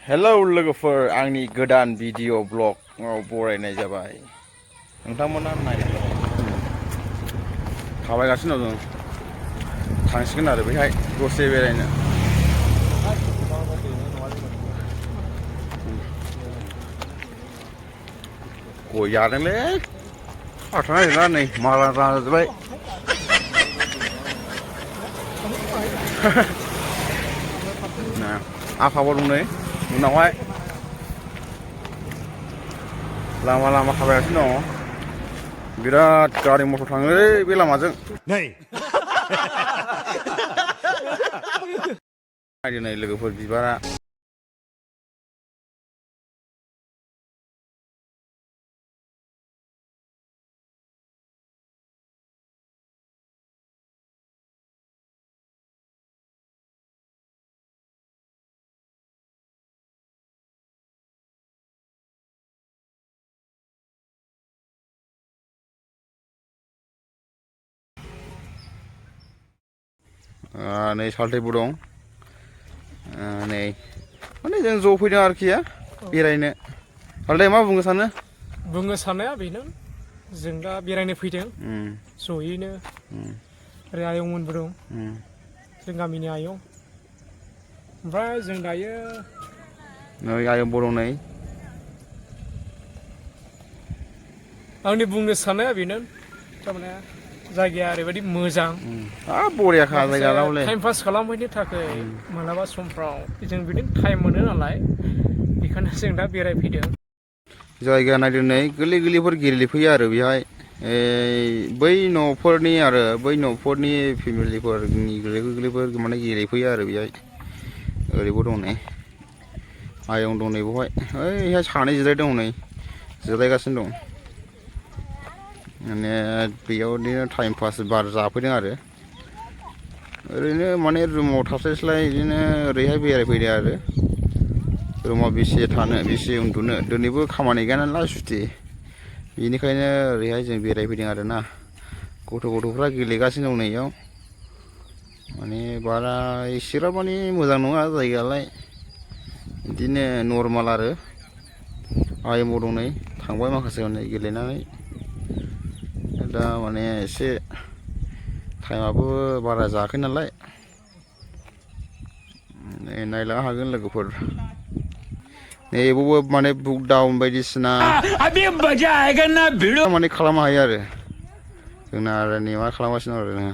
Hello लोगोफोर आंनि गोदान भिडिअ ब्लगआव बरायनाय जाबाय। नोंथांमोना नायलाय थाबायगासिनो दं जों थांसिगोन आरो बेहाय दसे बेरायनो। गय जादोंलै हाथार नागिरला नै माला जाजोब्बाय। आफाबो दं नै उनावहाय लामा लामा थाबायगासिनो दङ। बिराद गारि मटर थाङोलै बे लामाजों। नायदो नै लोगोफोर बिबारा नै सालथेबो दं। नै माने जों ज' फैदों आरोखि बेरायनो। सालथे मा बुंनो सानो? बुंनो साननाया बेनो जों दा बेरायनो फैदों जयैनो। ओरै आयंमोनबो दं जों गामिनि आयं। ओमफ्राय जों दायो नै आयंबो दं नै। आंनि बुंनो साननाया बेनो थारमाने जायगाया ओरैबायदि मोजां। बरियाखा माखासे जायगा रावले टाइम पास खालामहैनो थाखाय मालाबा समफ्राव जों बिदिनो टाइम मोनो नालाय बेखायनो जों दा बेरायफैदों। जायगा नायदों नै गोरलै गोरलैफोर गेलेफैयो आरो बेहाय बै न'फोरनि आरो बै न'फोरनि फेमिलिफोरनि गोरलै गोरलैफोर माने गेलेफैयो आरो बेहाय। ओरैबो दं नै आयं दं नै बेवहाय ओइहाय सानै जिरायदों हनै जिरायगासिनो दं। माने बेयाव बिदिनो टाइम पास बार जाफैदों आरो ओरैनो माने रुमाव थास्लायस्लाय बिदिनो ओरैहाय बेरायफैदों आरो। रुमाव बेसे थानो बेसे उन्दुनो दिनैबो खामानि गैया नालाय सुथि। बेनिखायनो ओरैहाय जों बेरायफैदों आरोना। गथ'फ्रा गेलेगासिनो दं नै इयाव। माने बारा एसेग्राब माने मोजां नङा जायगायालाय बिदिनो नर्माल आरो। आयंबो दं नै थांबाय माखासे हनै गेलेनानै। दा माने एसे टाइमाबो बारा जायाखै नालाय नायलांनो हागोन लोगोफोर। नै बेयावबो माने बुक डाउन बायदिसिना माने खालामनो हायो आरो। जोंना आरो नै मा खालामगासिनो दं आरो नै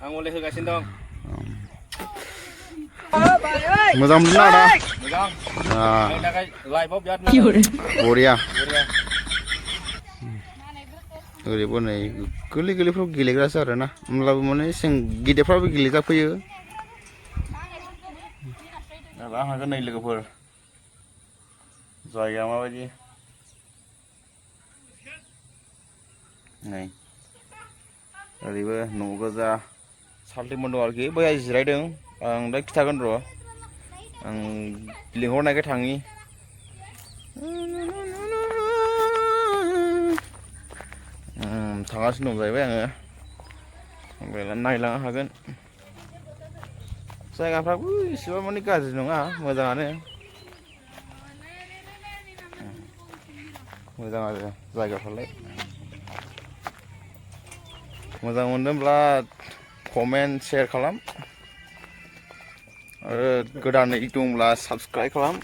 आं हले होगासिनो दं। मोजां मोनदोंना आदा? बरिया ओरैबो नै गोरलै गोरलैफ्राव गेलेग्रासो आरोना होमब्लाबो माने जों गिदिरफ्राबो गेलेजाफैयो। नायलांनो हागोन नै लोगोफोर जायगाया माबायदि। नै ओरैबो न' गोजा सालथेमोन दं आरोखि बैहाय जिरायदों। आं दा खिथागोन र' आं लिंहरनायखाय थाङि। थांगासिनो दं जाहैबाय आङो। ओमफ्राय नायलांनो हागोन। जायगाफ्राबो एसेबां माने गाज्रि नङा मोजाङानो। मोजां आरो जायगाफ्रालाय। मोजां मोनदोंब्ला कमेन्ट सेयार खालाम आरो गोदानै दंब्ला साबसक्राइब खालाम।